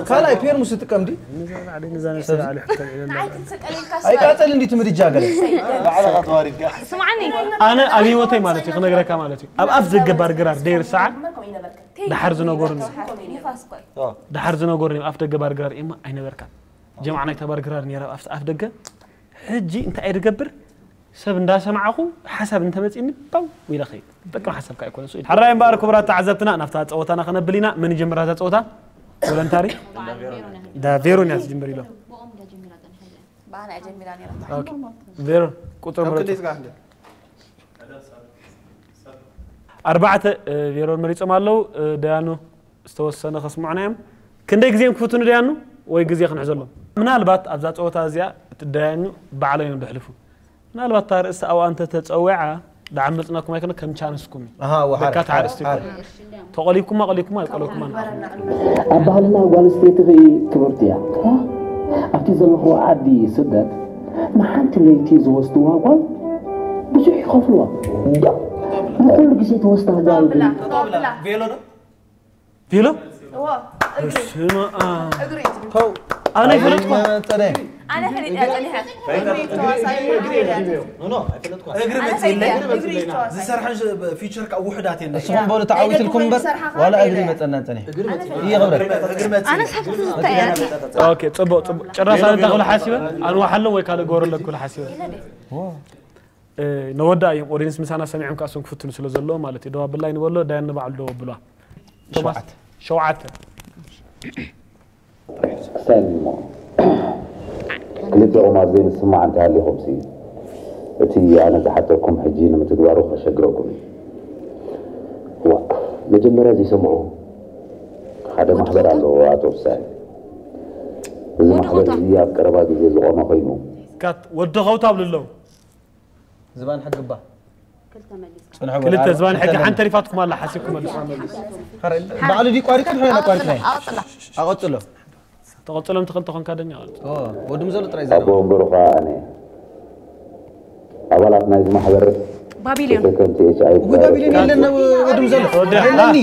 ካልኣይ ፔርሙስ ትጥቀም ድዩ? ንዛ ባዕለይ ንዛ ነብሰይ ባዕለይ ሕቶ ኢለ ኣለኹ። ኣይቃጸል እንዲ እቲ ምድጃ ገለ። ባዕልኻ ተዋሪድካ። ስምዓኒ። ኣነ ኣብ ህይወተይ ማለት እዩ ክነግረካ ማለት እዩ። ኣብ ኣፍ ደገ ባርግራር ደይርስዓ ደሓር ዝነገሩኒ። ደሓር ዝነገሩኒ ኣብ ኣፍ ደገ ባርግራር እማ ኣይነበርካን። ጀምዓ ናይታ ባርግራር ነይራ ኣብ ኣፍ፣ ኣፍ ደገ። ሕጂ እንታይ እየ ዝገብር? ሰብ እንዳሰማዕኹ ሓሳብ እንተመጺእኒ ባው ኢለ ኸይድ። ዝጠቅም ሓሳብ ከኣ ኣይኮነን ስኢል። ሕራይ እምበኣር ክቡራት ተዓዘብትና ናብታ ጸወታና ከነብል ኢና። መን ይጀምራ እዛ ጸወታ? ቮለንታሪ? ዳ ቬሮን እያ ትጅምር ኢሎም። ብኣና እያ ጀሚራ ጸኒሓ። ኦኬ። ቬሮን ቁጽሪ ካብ ምረጽ። ክንደይ ስጋዕ እንደ? ኣርባዕተ፣ እ፣ ቬሮን መሪጾም ኣለዉ። እ፣ ደያኑ ዝተወሰነ ከስምዑና እዮም። ክንደይ ግዜ እዮም ክፍትኑ ደያኑ ወይ ግዜ ክንሕዘሎም? ምናልባት ኣብዛ ጸወታ እዚኣ እቲ ደያኑ ባዕሎም እዮም ዘሕልፉ። ምናልባት እታ ርእሲ ኣብኣ እንተ ተጸዊዓ፣ ደኣ መጽናኩም ኣይኮነ፣ ከም ቻንስኩም እዩ። ኣሃ፣ ወሓረ። በቃ እታ ኣርእስቲ ሓረ። ተቆሊብኩማ፣ ቆሊብኩማ፣ ኣይቆለብኩማ ንዓኹም። ኣብ ባህልና ጓል ኣንስተይቲ ኽኢ ክብርቲ እያ። ኣብቲ ዘለኽዎ ዓዲ ስደት ንሓንቲ ለይቲ ዝወስድዋ ጓል ብዙሕ ይኸፍልዋ። ዶ ንኹሉ ግዜ ትወስዳ ጓል ግን ቬሎ ዶ? ቬሎ? እዎ፣ እግሪ። ስማ፣ አ። እግሪ እዩ። ፖው። ኣነ ኣይፈለጥኩ። መጸነ። ኣነ ፈሊጠ ጸኒሐ። እግሪ ተዋሳኢ እግሪ እያ። ኖ፣ ኖ፣ ኣይፈለጥኩ። እግሪ ኣነ መጺለይ። ፈሊጠ እግሪ ተዋሳኢ። ዝሰርሐን ሽ-፣ ፊቸር ከኣ ውሑዳት እየን። ንስኹም በሉ ተዓዊትልኩም እምበር፣ ዝሰርሓ ዋላ ከኣ እግሪ ይለያ። መጸና ጸኒሐ። እግሪ መጺ። ይኸብረክ። እግሪ መጺ። ኣነ ሳብቲ ዝታይ እያ። ኦኬ፣ ጽቡቕ፣ ጽቡቕ። ጭራሽ ኣነ እንታይ ክብሎ ሓሲበ? ኣንዋሓሎም ወይ ካልእ ገበረሎም ክብሎ ሓሲበ። ይለደ። ዎ። እ፣ ነወዳእ እዮም። ኦዲየንስ ምሳና ሰሚዖም ከኣ እሶም ክፍትኑ ስለ ዘለዎም ማለት እዩ። ደው ኣብላ ይንበሎ፣ ዳያን ንባዕሉ ደው ኣብሏ። ቶማስ፣ ሸውዓተ። ሸውዓተ። ክሳይ እሞ ክልቲኦም ኣብ ዘይምስምማዕ እንተሃሊኹምሲ፣ እቲ ኣነ ዝሓተኩም ሕጂ ንምትግባሩ ከሸግረኩም እዩ። ዋ፣ መጀመርያ ዘይሰምዑ ሓደ ወዲ ማሕበር ከውታ? ኣሎ፣ ኣቶ ፍሳይ። እዚ ወዲ ማሕበር ከውታ? እዚ ኣብ ቀረባ ግዜ ዝቖመ ኮይኑ፣ ካት-፣ ወዲ ከውታ ኣብሉ ኣለዉ። ዝባን ሕጊ እባ። ክልተ መሊስካ። ጽንሑ በል። ክልተ ዝባን ሕጊ ሓንቲ ተሪፋትኩም ኣላ፣ ሓሲብኩም መልሱ። ኸረ-፣ ባዕሉ ድዩ ቋሪጡ፣ ንሕና ኢና ቋሪጥናዮ። ኣቐጽላ። ኣቐጽሎ። ተቐጽሎም ትኽእል ተኾንካ ደኛ ቀጽሎ። ኦ፣ ወድም ዘሎ ጥራይ ኣቦ ዘረባ። ወንበሩ ኸኣ ኣነ። ኣባላት ናይዚ ማሕበር ባቢልዮን። ተሸከምቲ ኤች ኣይ ቪ እዊ ባቢልዮን ቫይረስ የለን፣ ወድም ዘሎ። ወዲ የለኒ።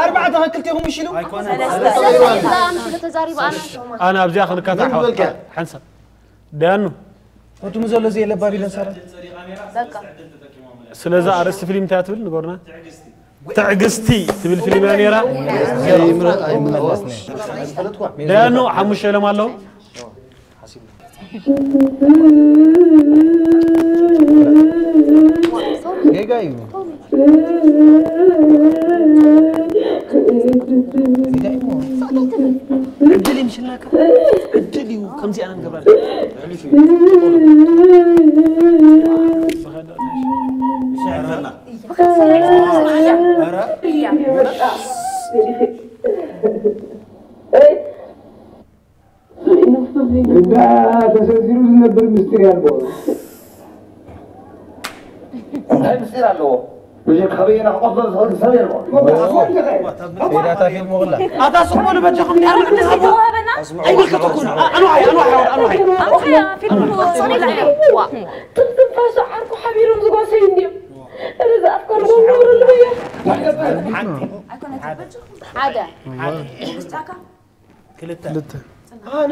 ኣርባዕተ ክልቴኹም ምሽ ኢሉ። ኣይኮነን። ሰለስተ። ሰለስተ። ኣነ ኣብዚኣ ክንካታዕ ሓንሳብ። ደያኑ። ወድም ዘሎ እዚ የለ ባቢሎን ሰራ። በቃ። ስለዛ ኣርእስቲ ፊልም እንታይ ትብል ንገሩና? ትዕግስቲ ትብል ፊልም እያ ነይራ። ኣይምረ-፣ ኣይምመለስን። ደያኑ ሓሙሽተ ኢሎም ኣለዉ። ጌጋ እዩ። ጌጋ እዩ። ዕድል እዩ ምሽናካ። ዕድል እዩ። ከምዚ ኣነ ንገብራ። እንዳ ተሰሲሩ ዝነብር ምስጢር ያልቦ። እንታይ ምስጢር ኣለዎ? ብጀካ በየና ክቆፍሮ ዝኽእል ሰብ የልቦ። ሜዳታ ፊልም ወላ። ኣታ ስቕ በሉ በጃኹም፣ ዳር ምዕድል ሃብዋ። ኣይምልከተኩን። ኣንዋይ፣ ኣንዋይ፣ ኣንዋይ። ኣንተ ፊልም ወላ። ትንፋሱ ዓርኩ ሓቢሮም ዝጓሰዩ እንድዮም። እረ ዝኣፍቀርዎ ወረዱ በያ። ኣይኮነትን። ሓደ። ክልተ።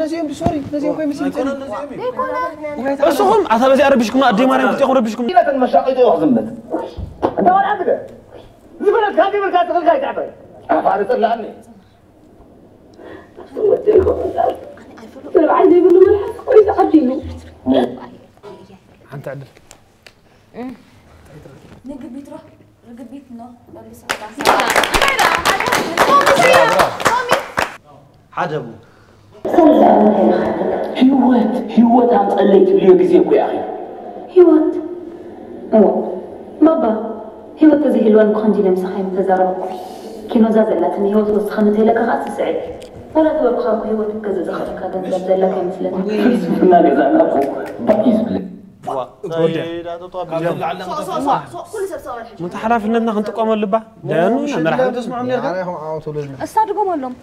ነዚኦም ሶሪ ነዚኦም ኮይምስል እሱኹም ኣታ በዚኣ ረቢሽኩም ኣደይ ማርያም ክልቲኹም ረቢሽኩም ኢላተን መሻቂጡ ይኽዝምት እንተ ወላ ትገ ዝበለትካ ዲብልካ ትኽልካ ይትዕበ ኣፋርጥላኒ ሰብ ዓይነ ይብሉ መልሓስ ቆይ ተዓዲሉ ሓንቲ ዕድል ንግቢት ሮ ርግቢት ኖ ሓደ ቡ ህይወት ህይወት ኣምፀለይ ትብልዮ ግዜ እኮ ኢኺ ህይወት እሞ ባባ ህይወት ተዘይህልወን ብኸምዚ ኢለ ምሳኻ ኣይምተዛረብኩ ኪኖዛ ዘላትኒ ህይወት ወስኸኒ ተይለካ ከዓ ትስዕድ ዋላ ተወርኩኻ እኮ ህይወት ክትገዝእ ዘኽእለካ ገንዘብ ዘለካ ኣይመስለኒ ፍልስፍና ገዛና እኮ ባእ እዩ ዝብለኒ ሙተ ሓላፍነትና ክንጥቀመሉ ባ ደያኑ መራሕ እሳ ድጎመሎም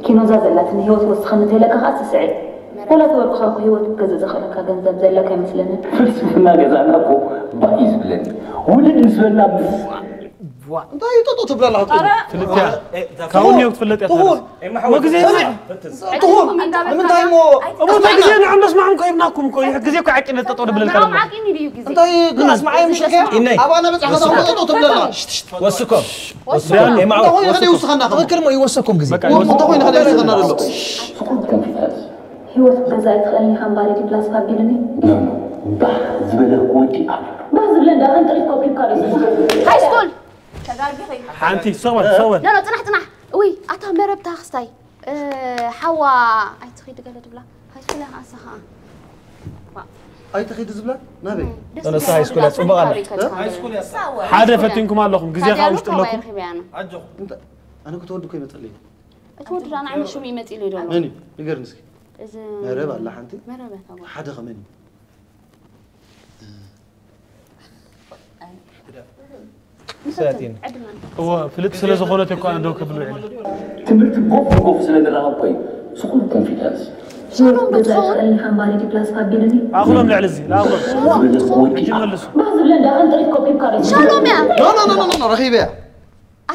ኪኖዛ ዘላትኒ ህይወት ወስኸኒ ተይለካ ከዓ ትስዕድ ወላ ተወርኩኻ እኮ ህይወት ክትገዝእ ዘኽእለካ ገንዘብ ዘለካ ኣይመስለንን ፍልስፍና ገዛና እኮ ባእ እዩ ዝብለኒ ውልድ ምስ በልና ምስ እንታይ ጠጦ ትብላ ኣለኻ ፍልጥያ ካብኡ ክትፍለጥ እያ እሞ ግዜ ትኹን ንምንታይ እሞ እሞ እንታይ ግዜ ንዕም ደስማዕም ኮይብናኩም እኮ ይሕ ግዜ እኮ ዓቂነ ጠጠው ንብለልካ ኣለና እንታይ ኣስማዓይ ምሽከ ኣባና በጻ ከተው ጠጦ ትብለና ወስኮ እንታይ ኮይኑ ከደ ይውስኸና ትኽክል እሞ ይወሰኩም ግዜ እንታይ ኮይኑ ከደ ይውስኸና ዘሎ ህይወት ገዛ ኣይትኽእልኒ ኢኻ እምባሪ ዲፕላስ ፋቢልኒ ባህ ዝበለ ወዲ ኣሎ ባህ ዝብለ እንዳ ከንጥሪት ኮፒካ ሃይስኩል ተጋጊኺ ሓንቲ ሰወን ሰወን ኖ ኖ ፅናሕ ፅናሕ እይ ኣታ መረብ ታኽስታይ ሓዋ ኣይትኺድ ገለ ድብላ ሃይስኩል እያ ከዓሳ ከዓ ኣይትኺድ ዝብላ ናበይ ተነሳ ሃይስኩል እያ ፅቡቅ ኣለ ሓደ ፈቲንኩም ኣለኹም ግዜ ካብ ውሽጢ ኣለኩም ኣነ ክትወዱ እኮ ይመፀለይ እቲ ወዲ ዳ ንዓመት ሽሙ ይመፅ ኢሉ ይደሎ መን እዩ ንገርኒ እስኪ እዚ መረብ ኣላ ሓንቲ መረብ እያ ታጓል ሓደ ከመን እዩ ሰያቲን እወ ፍልጥ ስለ ዝኾነት እኮ ኣነ ደው ክብል ውዒለ ትምህርቲ ጎፍ ጎፍ ስለ ንረኸብ ኮይኑ ዝኾነ ኮንፊደንስ ሻሎም ክትኸውን ሓምባሪ ዲፕላስ ፋቢልኒ ኣኽሎም ልዕሊ እዚ ንኣኽሎም ዝበለ ወዲ ሕጂ መልሱ ባህ ዝብለ እንዳ ከንጥሪት ኮፒካ ሻሎም እያ ኖ ኖ ኖ ኖ ረኺበያ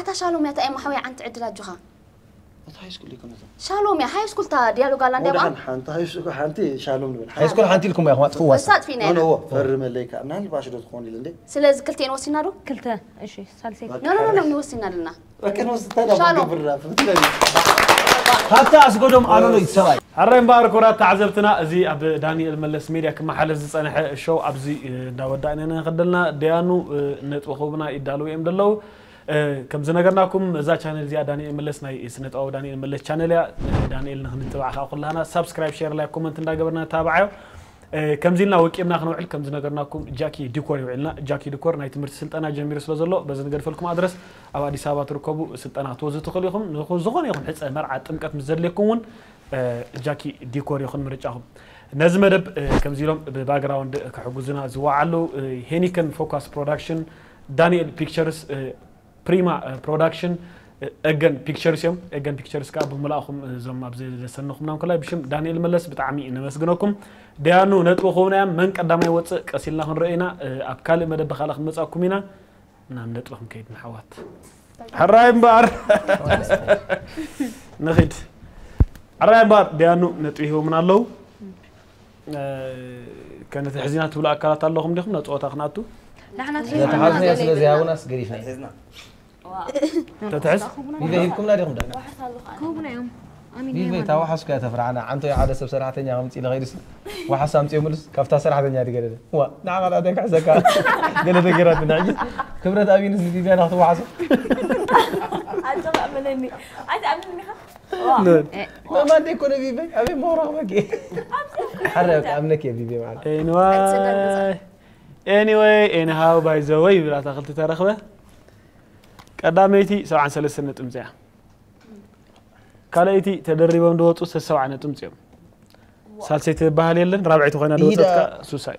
ኣታ ሻሎም እያ ታኤማ ሓወይ ዓንቲ ዕድል ኣጆኻ ኣታ ሃይስኩል ይኮነታ ሻሎም እያ ሃይስኩል ታ ዲያሎግ ኣላ እንዲያ ወደሓን ሓንቲ ሃይስኩል ሓንቲ ሻሎም ንበል ሃይስኩል ሓንቲ ኢልኩም ኢኹም ኣጥፍዋ እሳ ኣጥፊእና ኢና ኖ ፈርመለይ ከዓ ምናልባሽ ዶ ትኾን ኢለ እንዴ ስለዚ ክልቴን ወሲና ዶ ክልተ እሺ ሳልሰይቲ ኖ ኖ ኖ ወሲና ኣለና በቀን ወስታ ዳቦ ሻሎም። ገብራ ፍትለኒ ሃብታ ኣስጎዶም ኣሎሎ ይሰባይ ሕራይ እምበኣር ክቡራት ተዓዘብትና እዚ ኣብ ዳንኤል መለስ ሜድያ ክመሓለፍ ዝፀንሐ ሾው ኣብዚ እንዳወዳእና ኢና ንኸደልና ደያኑ ነጥቢ ክህቡና ይዳለዉ እዮም ደለዉ ከም ዝነገርናኩም እዛ ቻነል እዚኣ ዳንኤል መለስ ናይ ስነጥበባዊ ዳንኤል መለስ ቻነል እያ ዳንኤል ንክንትባዕ ከዓ ኩላህና ሳብስክራይብ ሼር ላይክ ኮመንት እንዳገበርና ነተባብዓዮ ከምዚ ኢልና ወቂብና ክንውዕል ከም ዝነገርናኩም ጃኪ ዲኮር ይውዕልና ጃኪ ዲኮር ናይ ትምህርቲ ስልጠና ጀሚሩ ስለ ዘሎ በዚ ንገድፈልኩም ኣድረስ ኣብ ኣዲስ ኣበባ ትርከቡ ስልጠና ክትወስዱ ትኽእሉ ኢኹም ዝኾነ ይኹን ሕፀ መርዓ ጥምቀት ምስ ዘድልየኩም እውን ጃኪ ዲኮር ይኹን ምርጫኹም ነዚ መደብ ከምዚ ኢሎም ብባክግራውንድ ክሕግዙና ዝወዓሉ ሄኒከን ፎካስ ፕሮዳክሽን ዳንኤል ፒክቸርስ ፕሪማ ፕሮዳክሽን ኤገን ፒክቸርስ እዮም ኤገን ፒክቸርስ ከዓ ብምልኣኹም እዞም ኣብዚ ዘሰንኹምና እንኮላይ ብሽም ዳንኤል መለስ ብጣዕሚ ነመስግነኩም ደያኑ ነጥቢ ክህቡና እዮም መን ቀዳማይ ወፅእ ቀሲልና ክንረኦ ኢና ኣብ ካልእ መደብ ብካልእ ክንመፃኩም ኢና ናብ ነጥቢ ክንከይድ ንሓዋት ሕራይ እምበኣር ንኺድ ሕራይ እምበኣር ደያኑ ነጥቢ ሂቦምና ኣለዉ ከነቲ ሕዚና ትብሉ ኣካላት ኣለኹም ዲኹም ናብ ፀወታ ክንኣቱ ተሓዝናዮ ስለ ዘይሃቡናስ ገዲፍና ተትሕዝ ቪቨ ሂብኩምና ዲኹም ዳ ክህቡና እዮም ኣሚን ቪቨ ታዋሓስኩ እያ ተፍርሓና ዓንቶ ሓደ ሰብ ሰራሕተኛ ከምፂ ኢለ ከይዱስ ዋሓስ ኣምፅኦምሉስ ካብታ ሰራሕተኛ ድገለለ ዋ ንዓኻ ዳ እንታይ ክሕዘካ ገለ ተገይራትና ሕጂ ክብረት ኣቢንስ ቪቨ ናክትዋሓሶ ኣንተ ተኣምነኒ ኣይተኣምነኒ መማንደ ይኮነ ቪቨ ኣበይ መኽረኽበኪ ሓረ ኣምነኪ እየ ቪቨ ማለት ኤኒዋይ ኤኒወይ ኤኒሃው ባይዘወይ ይብል ኣታክልቲ ተረኽበ ቀዳመይቲ ሰብዓን ሰለስተን ነጥቢ ምፅያ ካልኣይቲ ተደሪቦም ዝወፁ ሰሰብዓ ነጥቢ ምፅዮም ሳልሰይቲ ዝበሃል የለን ራብዐይቲ ኮይና ዝወፀት ከዓ ሱሳይ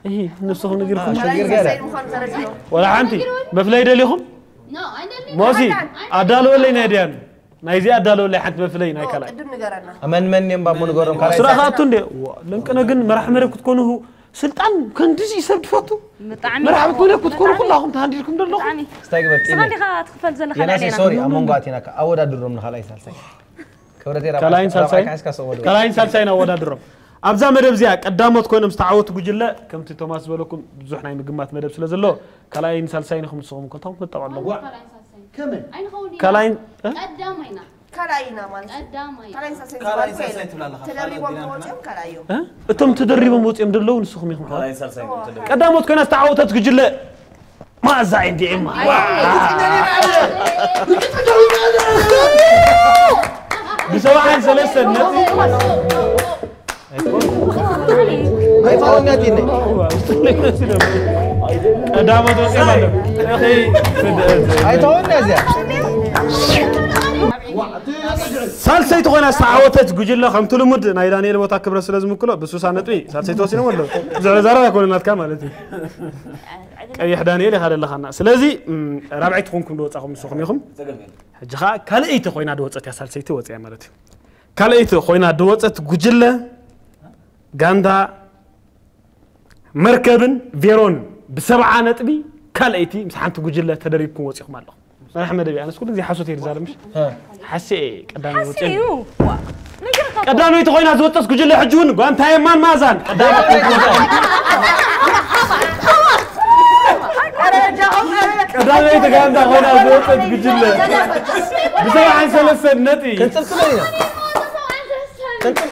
እዩ ንስኹም ንግርኩም ወላ ሓንቲ መፍለይ ደሊኹም ሞሲ ኣዳለወለይ ናይ ድያን ናይዚ ኣዳለወለይ ሓንቲ መፍለይ ናይ ካልኣይ መን መን እዮም ባቦ ንገሮም ካልኣይ ስራ ክኣቱ እንደ ልንቅነ ግን መራሕ መረብ ክትኮኑ ስልጣን ከንድዚ ሰብ ትፈቱ? ብጣዕሚ መርሓብቲ ጽቡቕ። ወለኩም ትኮኑ ብጣዕሚ። ኩላኹም ተሃንዲድኩም ዘለኹም። ብጣዕሚ ስታይ ግበር ስኻ ጢነ ዲኻ ትኽፈል ዘለኻ የናሴ ላዕሌና? ሶሪ ኣብ መንጎ ኣቲናካ ኣወዳድሮም ንኻልኣይ ሳልሳይ ክብረተይ ራብዓይ ካልኣይን ራብዓይ ሳልሳይን ካሕስካ ሰወዶ ካልኣይን ሳልሳይን ኣወዳድሮም። ኣብዛ መደብ እዚኣ ቀዳሞት ኮይኖም ዝተዓወቱ ጉጅለ ከምቲ ቶማስ ዝበለኩም ብዙሕ ናይ ምግማት መደብ ስለ ዘሎ ካልኣይን ሳልሳይን ኢኹም ንስኹም ከንታኹም ክጠቐሎም። ከመይ? ካልኣይን እ? ቀዳማይና ካልኣይና ማለት እዩ። ቀዳማይ ካልኣይን ሳልሳይን ካልኣይ ዝበሃል ሳልሳይ የለን። ትብላ ኣለኻ፣ ተደሪቦም ካልኣይ ተወፂኦም ካልኣይ እዮም። እ? እቶም ተደሪቦም ወፂኦም ደለዉ ንስኹም ኢኹም። ካልኣይ ሳልሳይ ነው ተደሪቦም። ቀዳሞት ኮይና ዝተዓወተት ጉጅለ ማዛ እንዲኤማ ብሰብዓን ሰለስተን ነጥቢ ኣይፋውነት ይነ ቀዳሞት ወፂኦም ኣለዉ። እኺ፣ ኣይተወነ እዚኣ ሳልሰይቲ ኮይና ዝተዓወተት ጉጅለ ከምቲ ልሙድ ናይ ዳንኤል ቦታ ክብረት ስለ ዝምክሎ ብሱሳ ነጥቢ ሳልሰይቲ ወሲኖም ኣለዉ። ብዙሕ ዘረባ ኣይኮነ ናትካ ማለት እዩ። ቀይሕ ዳንኤል ኢኻ ዘለኻና። ስለዚ ም፣ ራብዐይቲ ኮንኩም ዝወፃኹም ንስኹም ኢኹም። ሕጂ ኸዓ ካልኣይቲ ኮይና ዝወፀት እያ ሳልሰይቲ ወፂኣ ማለት እዩ። ካልኣይቲ ኮይና ዝወፀት ጉጅለ ጋንታ መርከብን ቬሮን ብሰብዓ ነጥቢ ካልኣይቲ ምስ ሓንቲ ጉጅለ ተደሪብኩም ወፂኹም ኣለኹም። መራሕ መደብ ኣነስ ኩሉ ግዜ ሓሶት እየ ዝዛረብ ምሽ ሓሴ ቀዳሚ ወፂ እዩ። ዋ፣ ነጊርካ እኮ። ቀዳመይቲ ኮይና ዝወፀት ጉጅለ ሕጂ እውን ጓንታ የማን ማዛን ቀዳመይቲ ቀዳመይቲ ጋንታ ኮይና ዝወፀት ጉጅለ ብሰብዓን ሰለስተን ነጥቢ ክንጥልጥሎ ኢና